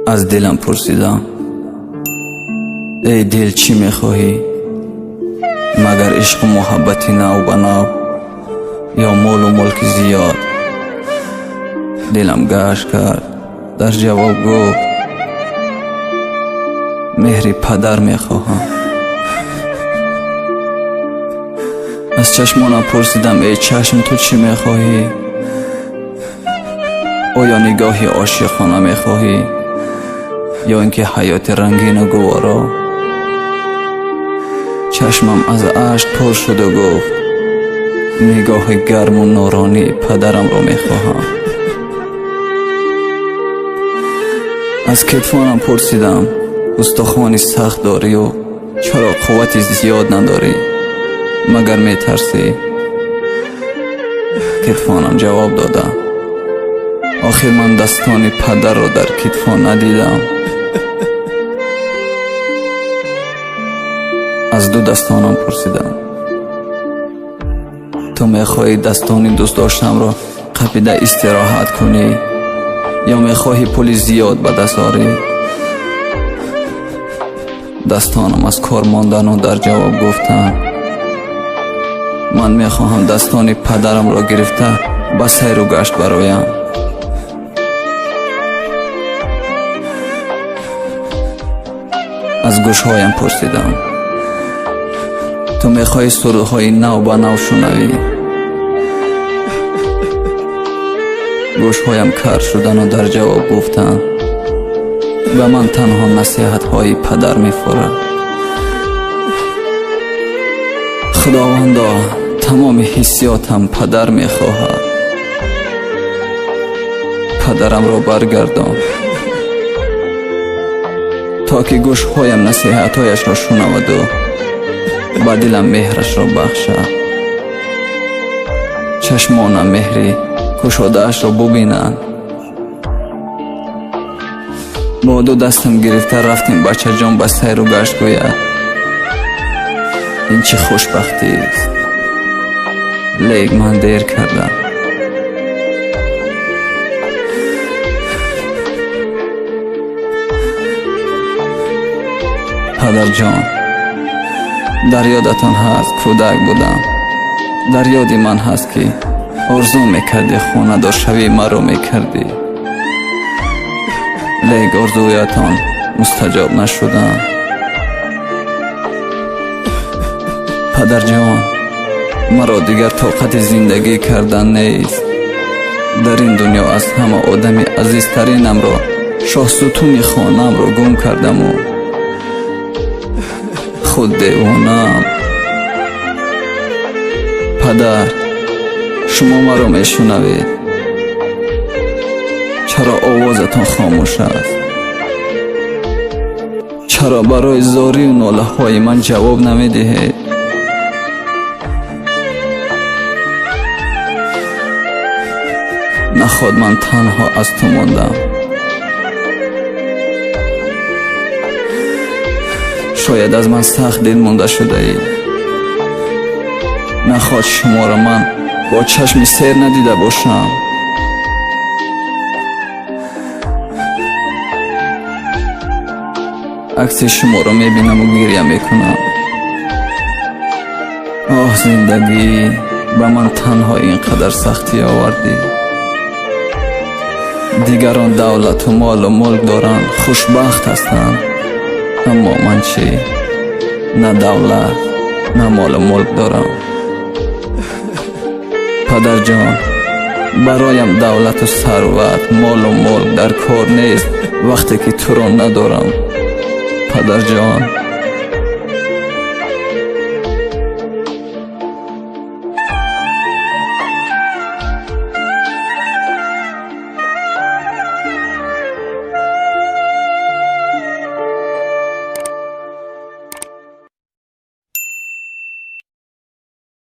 Аз дилам пурсидам: эй дил, чӣ мехоҳӣ? Магар ишқу муҳаббати нав ба нав ё молу мулки зиёд? Дилам гашт кард, дар ҷавоб гуфт: меҳри падар мехоҳам. Аз чашмонам пурсидам: эй чашм, ту чӣ мехоҳӣ? Оё нигоҳи ошиқона мехоҳӣ ё ин ки ҳаёти рангину гуворо? Чашмам аз ашк пур шуду гуфт: нигоҳи гарму нуронии падарамро мехоҳам. Аз китфонам пурсидам: устухони сахт дорию чаро қуввати зиёд надорӣ? Магар метарсӣ? Китфонам ҷавоб дода: охир ман дастони падарро дар китфон надидам. Аз ду дастонам пурсидам: ту мехоҳӣ дастони дӯстдоштамро қапида истироҳат кунӣ ё мехоҳӣ пули зиёд ба даст орӣ? Дастонам аз кор мондану дар ҷавоб гуфтанд: ман мехоҳам дастони падарамро гирифта ба сайру гашт бароям. Аз гӯшҳоям пурсидам: ту мехоҳӣ сурудҳои нав ба нав шунавӣ? Гӯшҳоям кар шудану дар ҷавоб гуфтанд: ба ман танҳо насиҳатҳои падар мефорад. Худовандо, тамоми ҳиссиётам падар мехоҳад. Падарамро баргардон, то ки гӯшҳоям насиҳатҳояшро шунаваду ба дилам меҳрашро бахшад, чашмонам меҳри кушодаашро бубинанд. Бо ду дастам гирифта рафтем бачаҷон ба сайру гашт гӯяд. Ин чӣ хушбахтист! Лек ман дер кардам. Падарҷон, дар ёдатон ҳаст, кӯдак будам. Дар ёди ман ҳаст, ки орзу мекардӣ хонадоршавии маро мекардӣ. Лек орзуятон мустаҷоб нашудам. Падарҷон, маро дигар тоқати зиндагӣ кардан нест. Дар ин дунё аз ҳама одами азизтаринамро, шоҳсутуни хонаамро гум кардаму худ девонаам. Падар, шумо маро мешунавед? Чаро овозатон хомӯш аст? Чаро барои зорию нолаҳои ман ҷавоб намедиҳед? Наход ман танҳо аз ту мондам. Шояд аз ман сахт дил монда шудаӣ. Наход шуморо ман бо чашми сер надида бошам. Акси шуморо мебинаму гиря мекунам. Оҳ, зиндагӣ, ба ман танҳо ин қадар сахтӣ овардӣ. Дигарон давлату молу мулк доранд, хушбахт ҳастанд. Аммо ман чӣ? На давлат, на молу мулк дорам. Падарҷон, бароям давлату сарват, молу мулк дар кор нест, вақте ки туро надорам. Падарҷон.